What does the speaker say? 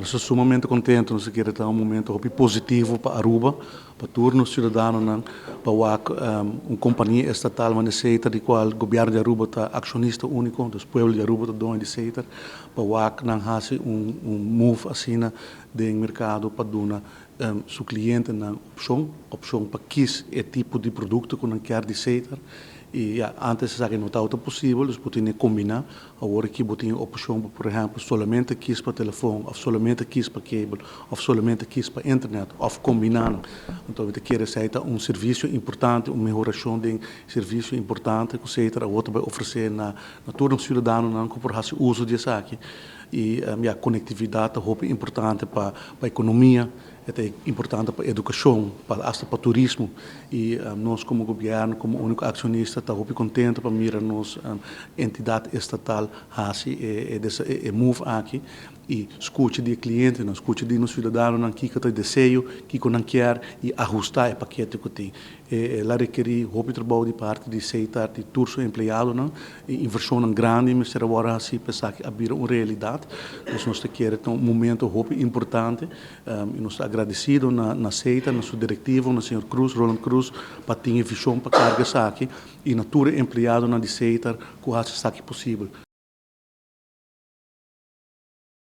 Nos ta sumamente contento, nos kier ta un momento hopi positivo pa Aruba, pa tur nos ciudadanonan, pa wak un compania estatal manera Setar, di cual gobierno di Aruba ta accionista unico, dus pueblo di Aruba ta doño di Setar, pa wak nan haci un move asina den mercado pa duna su clientenan opcion, opcion pa kies e tipo di producto cu nan kier di Setar. Y ja, antes esaki no tabata posibel, dus bo tin combina. Awor aki bo tin opcion, por ehempel, solamente kies pa telefon, of solamente kies pa cable, of solamente kies pa internet, of combina. Anto, mi kier esey ta un servicio importante, un mehoracion di servicio importante cu Setar awor ta bay ofrece na tur ciudadanonan cu por haci uso di esaki. Y ja, conectividad ta hopi importante pa economia, ta importante pa educacion, hasta pa turismo. Y nos como gobierno, como unico accionista, ta hopi contento pa mira nos entidad estatal haci e move aki y scucha di clientenan, scucha di nos ciudadanonan kico ta deseo, kico nan kier y ahusta e pakete cu tin. El a rekeri hopi trabou di parti di Setar, di tur su empleadonan, y inversion grandi, mester awor asina pa esaki a bira un realidad. Anto, nos kier ta un momento hopi importante y nos ta agradecido na Setar, na su directiva, na señor Cruz, Roland Cruz, pa tin vision pa carga esaki y na tur empleadonan di Setar cu a haci esaki posibel.